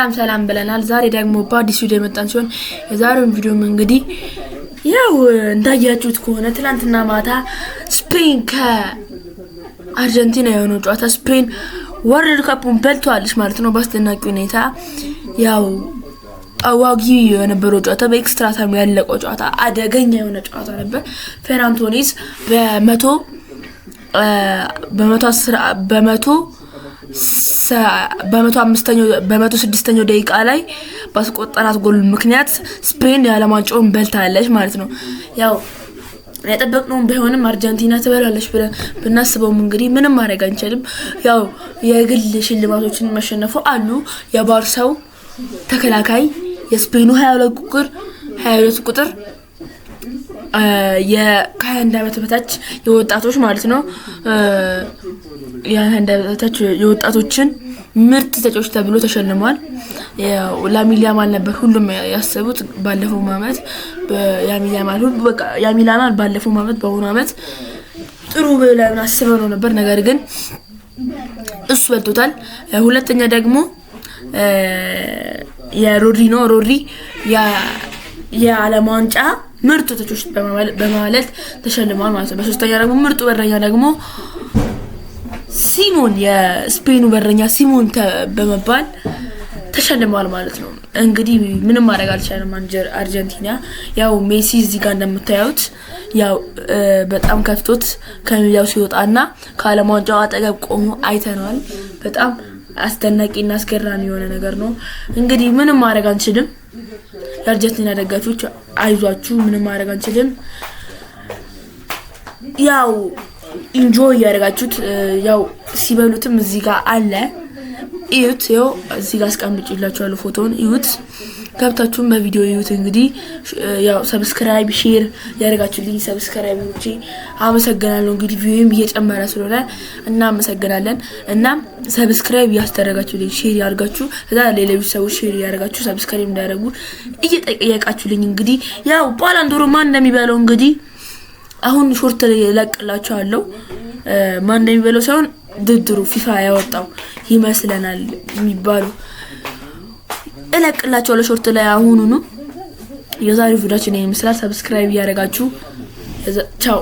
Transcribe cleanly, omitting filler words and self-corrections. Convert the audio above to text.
ሰላም ሰላም ብለናል። ዛሬ ደግሞ በአዲስ ቪዲዮ የመጣን ሲሆን የዛሬውን ቪዲዮም እንግዲህ ያው እንዳያችሁት ከሆነ ትላንትና ማታ ስፔን ከአርጀንቲና የሆነው ጨዋታ ስፔን World Cup ኡን በልተዋለች ማለት ነው። በአስደናቂ ሁኔታ ያው አዋጊ የነበረው ጨዋታ በ extra time ያለቀው ጨዋታ አደገኛ የሆነ ጨዋታ ነበር። ፌራን ቶሬስ በመቶ አስር በመቶ በ105ኛው በ106ኛው ደቂቃ ላይ ባስቆጠራት ጎል ምክንያት ስፔን የዓለም ዋንጫውን በልታለች ማለት ነው። ያው የጠበቅነውን ባይሆንም አርጀንቲና ትበላለች ብለን ብናስበውም እንግዲህ ምንም ማድረግ አንችልም። ያው የግል ሽልማቶችን መሸነፉ አሉ። የባርሳው ተከላካይ የስፔኑ 22 ቁጥር 22 ቁጥር ከ21 ዓመት በታች የወጣቶች ማለት ነው፣ የ21 ዓመት በታች የወጣቶችን ምርጥ ተጫዋች ተብሎ ተሸልሟል። ላሚን ያማል ነበር ሁሉም ያሰቡት ባለፈው ዓመት ላሚን ያማል፣ ሁሉ በቃ ላሚን ያማል ባለፈው ዓመት በአሁኑ ዓመት ጥሩ ብለን አስበው ነው ነበር። ነገር ግን እሱ በልቶታል። ሁለተኛ ደግሞ የሮድሪ ነው። ሮድሪ የዓለም ዋንጫ ምርጡ ተጫዋች በማለት ተሸልሟል ማለት ነው። በሶስተኛ ደግሞ ምርጡ በረኛ ደግሞ ሲሞን፣ የስፔኑ በረኛ ሲሞን በመባል ተሸልሟል ማለት ነው። እንግዲህ ምንም ማድረግ አልቻለም አርጀንቲና። ያው ሜሲ እዚህ ጋር እንደምታዩት ያው በጣም ከፍቶት ከሜዳው ሲወጣና ከዓለም ዋንጫው አጠገብ ቆሞ አይተነዋል። በጣም አስደናቂና አስገራሚ የሆነ ነገር ነው። እንግዲህ ምንም ማድረግ አንችልም። የአርጀንቲና ደጋፊዎች አይዟችሁ፣ ምንም ማድረግ አንችልም። ያው enjoy እያደረጋችሁት ያው ሲበሉትም እዚህ ጋር አለ፣ እዩት። ያው እዚህ ጋር አስቀምጬላችኋለሁ፣ ፎቶውን እዩት። ገብታችሁም በቪዲዮ እዩት። እንግዲህ ያው subscribe share ያደረጋችሁልኝ subscribe ኦቼ አመሰግናለሁ። እንግዲህ view ም እየጨመረ ስለሆነ እናመሰግናለን። እና subscribe ያስደረጋችሁልኝ share ያርጋችሁ፣ ከዛ ሌሎች ሰዎች share ያደረጋችሁ subscribe እንዳደረጉ እየጠየቃችሁልኝ እንግዲህ ያው ባላንዶሩ ማን እንደሚበላው እንግዲህ አሁን short እለቅላችኋለሁ። ማን እንደሚበላው ሳይሆን ድርድሩ ፊፋ ያወጣው ይመስለናል የሚባሉ እለቅላችኋለሁ short ላይ አሁኑኑ። የዛሬው ቪዲዮአችን ይሄን ይመስላል። Subscribe እያደረጋችሁ ቻው።